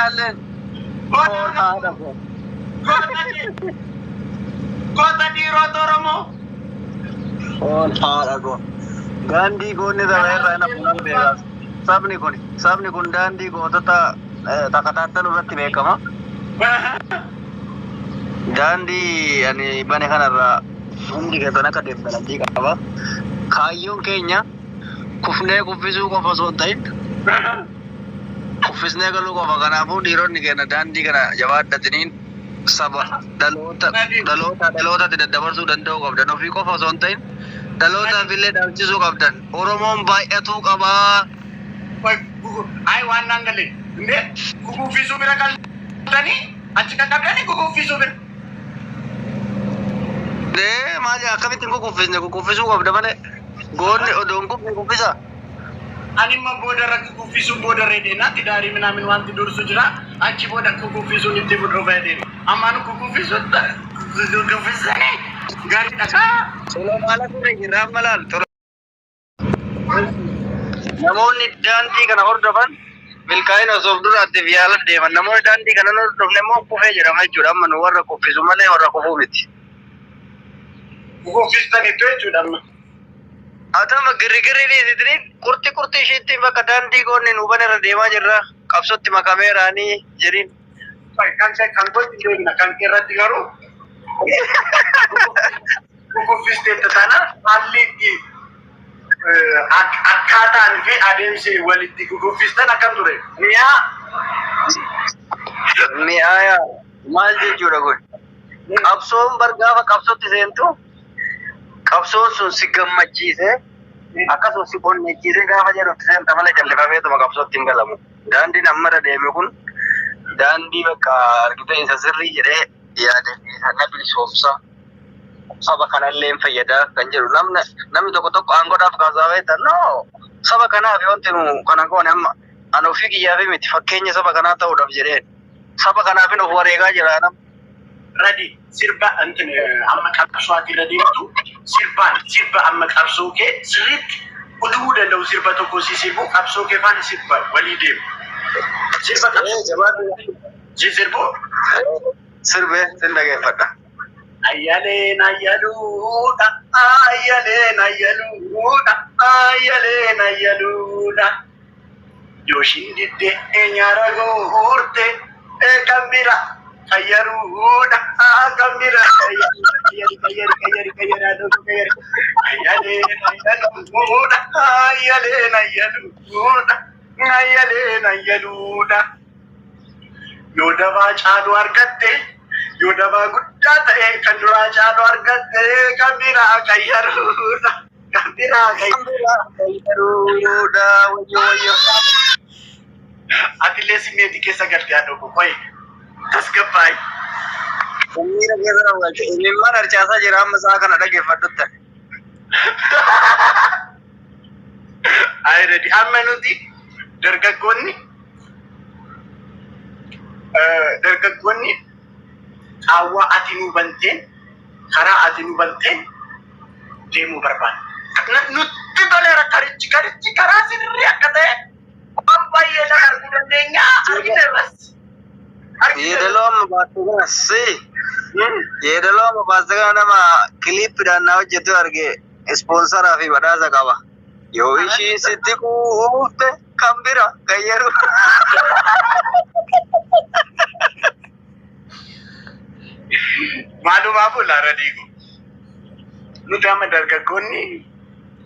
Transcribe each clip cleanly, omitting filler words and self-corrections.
Ahlan. Foon haadha koo. Goota dhiirota Oromoo. Foon haadha koo. Daandii goonni irra irraa hin hafu beekaa. Sabni kun daandii gootota takataattalu irratti beekama. Daandii ani bane kanarraa hundi keessan akka deemtan abdii qaba. Kaayyoon keenya kufnee kuffisuu qofa osoo hin ta'in kuffisnee galuu qofa. Kanaafuu dhiironni keenya daandii kana jabaadhatiniin saba dhaloota dhaloota dhalootatti daddabarsuu danda'uu qabdan. Ofii qofa osoo hin ta'in dhalootaaf illee dhaalchisuu qabdan. Oromoon baay'atuu qabaa. Ay, waan naan galee. Indee kukuffisuu bira galtanii achi qaqqabdanii kukuffisuu bira. Dee, maali, akkamittiin kukuffisne? Kukuffisuu qabda malee. Goonni odoo hin kufne kuffisa. Ani immoo boodarra kukuffisuun boodarra deemnaatti daarii minaamin wanti dursu jira. Achi booda kukuffisuun itti fudhuu fayyadeen. Ammaan kukuffisuun kukuffisanii gaariidha kaa. Tolo, maala turre jirra amma laal. Tolo. Namoonni daandii kana hordofan milkaa'ina osoo of duraatti yaalan deeman. Namoonni daandii kana hin hordofne immoo kufee jedhama jechuudha. Amma nu warra kuffisu malee warra kufuu miti. Kukuffistaniitu jechuudha amma. Haa ta'u, girrigirri dhiisitiniin qurxi qurxi ishiitti bakka daandii goonni nu irra deemaa jirra. Qabsootti makameeraanii jedhiin. Kan gotti deemna kan irratti garuu kukuffisteetta tana haalli itti akkaataan fi adeemsi walitti kukuffistan akkam ture? Mi'aa. Mi'aayaa maal jechuudha kun? Qabsoon bar gaafa qabsootti seentu qabsoon sun si gammachiise, akkasuma si onnachiise gaafa jedhutti seenta malee callifameetuma qabsootti hin galamu. Daandiin amma irra deeme kun daandii bakka argite isa sirrii jedhee yaade na bilisoomsa, saba kanallee hin fayyada kan jedhu. Namni tokko tokko aangoodhaaf kaasaa beektan, no, saba kanaaf wanti nu kana goone amma ani ofii kiyyaafi miti, fakkeenya saba kanaa ta'uudhaaf jedheen saba kanaafin of wareegaa jira nam. Radi, sirba እንትን amma qabsoo ati irra deemtu sirbaan sirba amma qabsoo kee sirriitti utubuu danda'u sirba tokko si sirbu, qabsoo kee faana sirba walii deemu. Sirba qabsoo si sirbu. Sirbee sin dhageeffadha. Ayyaleen ayyaluudha, ayyaleen ayyaluudha, ayyaleen ayyaluudha. Yooshin diddee nyaara guurte kan bira kayyaruudha, kan bira kayyari kayyari kayyari kayyari adogo kayyari. Ayyaleen ayyaluudha, ayyaleen ayyaluudha, ayyaleen ayyaluudha. Yoo dabaa caalu argatte, yoo dabaa guddaa ta'e kan duraa caalu argatte, kan biraa kayyaruudha. Kan biraa kayyaruudha. Wayyo wayyo. Atillee simmeetii keessa galtee haadha koo tasgabbaayi. Miira keessa nama galche. Imimmaan harcaasaa jira amma sa'a kana dhageeffadhutti. Ay, ready. Amma nuti dargaggoonni qaawwaa ati nu banteen, karaa ati nu banteen deemuu barbaanna. Nutti toleera, karichi karaa sirrii akka ta'e waan baay'ee arguu dandeenya, argineerras. Yeedaloo amma baaste kana si. Yeedaloo amma baaste kana nama kiliippiidhaan na hojjetu arge ispoonsaraa fi badhaasa qaba. Yoo ishiin sitti quufte kan bira kayyaru. Maalumaaf laara diigu. Nuti amma dargaggoonni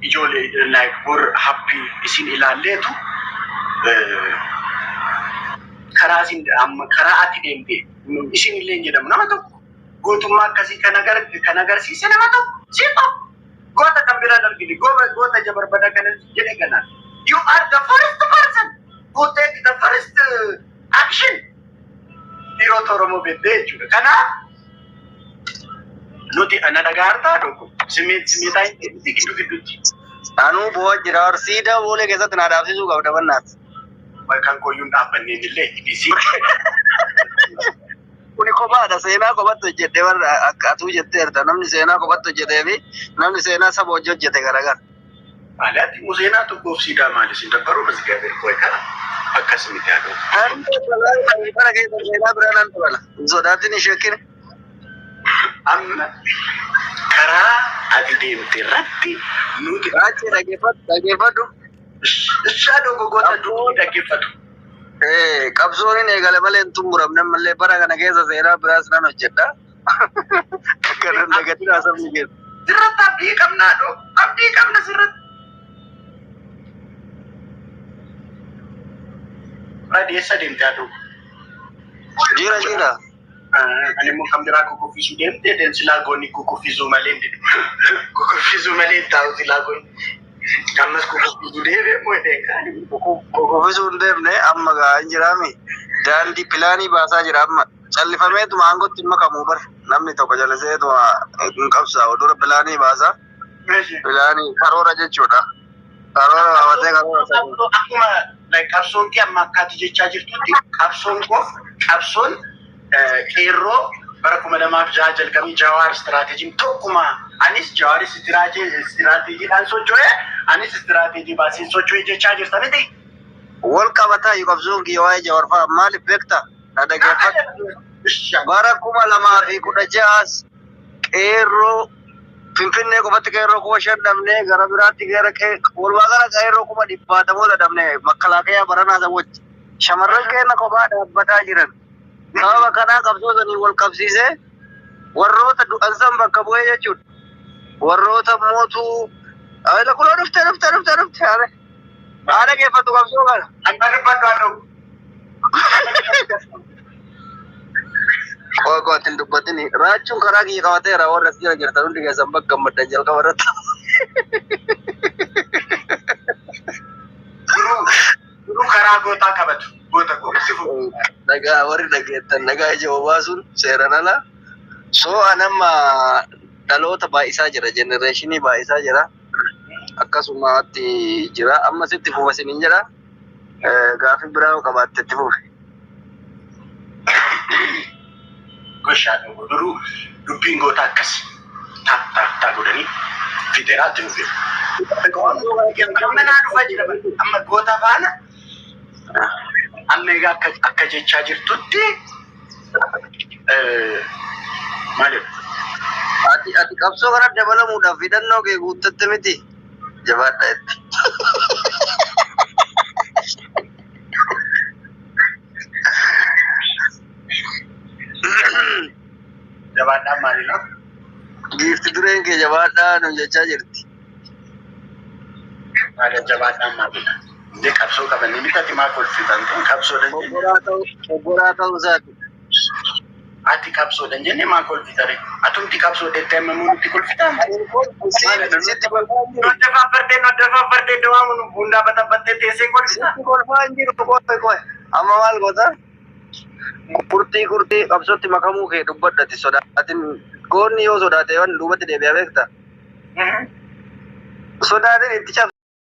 ijoollee like bor happy isin ilaalleetu karaa isin amma karaa ati deemte isin illee hin jedhamu, nama tokko gootummaa akkasii kan agarsiise nama tokko sifa goota kan biraan argine, goota ija barbada kana jedhe kanaan. You are the first person who take the first action dhiirota Oromoo beektee jechuudha. Kanaaf nuti ana dhagaartaa tokko simeetaa gidduu gidduutti. Anuu bu'aa jira. Siidaa boolee keessatti na dhaabsisuu qabda bannaati. Kan koyyuun dhaabbanneen illee ibisi. Kuni kophaadha. Seenaa kophatti hojjedhe warra akka atuu jetteerta. Namni seenaa kophatti hojjetee fi namni seenaa saba hojii hojjete garagara. Maali, ati seenaa tokkoof siidaa maali sin dabbaruu በእግዚአብሔር ቆይ kana Akkas miti haadha. Bara keessa seenaa biraa nan dabala. Hin sodaatin hin shakkin. Amma karaa ati deemte irratti nuti Raachee dhaggeeffadhu dhaggeeffadhu. Ishaa dogoggota durii dhaggeeffatu. Qabsoon hin eegale malee hin xumuramne ammallee bara kana keessa seenaa biraas nan hojjedha. Kanan dagatin haasofni keessa. Sirratti abdii qabnaa dhoo. Abdii qabna sirratti. Radi eessa deemte haadhoo? Jira jira. Ani immoo kan biraa kukuffisuu deemte deemsi laagoonni kukuffisuu malee hin didu. Kukuffisuu malee hin taa'u laagoonni. Ammas kukuffisuu deemee immoo jedhee kaani. Kukuffisuu hin deemne amma gaa hin jiraami. Daandii pilaanii baasaa jira amma. Callifameetuma aangootti hin makamuu bar. Namni tokko jalliseetuma hin qabsaa'u. Dura pilaanii baasaa. Pilaanii karoora jechuudha. Karoora baafatee karoora sana. Akkuma qabsoon kee amma akkaati jechaa jirtutti qabsoon koo qabsoon qeerroo bara 2006 jalqabee Jawaar istiraateejiin tokkuma anis Jawaaris istiraateejiidhaan socho'ee anis istiraateejii baaseen socho'ee jechaa jirta miti. Wal qabataa yoo qabsoon kiyya waa'ee Jawaar fa'a maaliif beektaa? Na dhaggeeffadhu. Bara 2016s qeerroo Finfinnee qofatti qeerroo 5,000 dhabnee gara biraatti gara walumaa gala qeerroo kuma dhibbaatamoota dhabnee makkalaakayaa baranaa isa wajji. Shamarran keenya kophaa dhaabbataa jiran. Sababa kanaa qabsoo sanii wal qabsiisee warroota du'an san bakka bu'ee jechuudha. Warroota mootuu Ayila kunoo dhufte dhufte dhufte dhufte haa dhaggeeffattu qabsoo kana. Amma dubbadhu haadhoo. Qoy qoy ati hin dubbatini. Raachuun karaa kiyya qabateera warra as jira jirtan hundi keessan bakka gammaddan jalqaba irratti. Duruu duruu karaa gootaa qabatu goota koo itti fufu. Dhagaa warri dhageettan dhagaa ija obaasuun seeran ala. So an amma dhaloota baay'isaa jira jenereeshinii baay'isaa jira. Akkasumatti jira amma sitti fufa isiniin jedha. Gaaffii biraa yoo qabaatte itti fufi. Goshaa dhuguu duruu dubbiin goota akkas taap taap taa godhanii fixeeraa itti fufi. Amma naa dhufaa jira amma goota faana amma egaa akka akka jechaa jirtutti maali? Ati qabsoo kana dabalamuudhaaf hidhannoo kee guuttatte miti. Jabaadha itti. Jabaadhaan maalidha? Giifti dureen kee jabaadhaa nu jechaa jirti. Maali jabaadhaan maalidha? Indee qabsoo qabanii bitati maa kolfitan ta'e qabsoodhaan jenne. Obbolaa ta'uu isaati. Ati qabsoodhaan jenne maa kolfitare? Atumti qabsoo deettee amma immoo nutti kolfitaa? Sitti kolfaa hin jiru. Nodda faaffartee nodda faaffartee dawaamu bundaa baxabbattee teessee kolfitaa? Sitti kolfaa hin jiru qoy qoy. Amma maal goota? Qurxii qurxii qabsootti makamuu kee dubbadhati sodaatin goonni yoo sodaate waan duubatti deebi'a beekta. Sodaatin itti cabsi.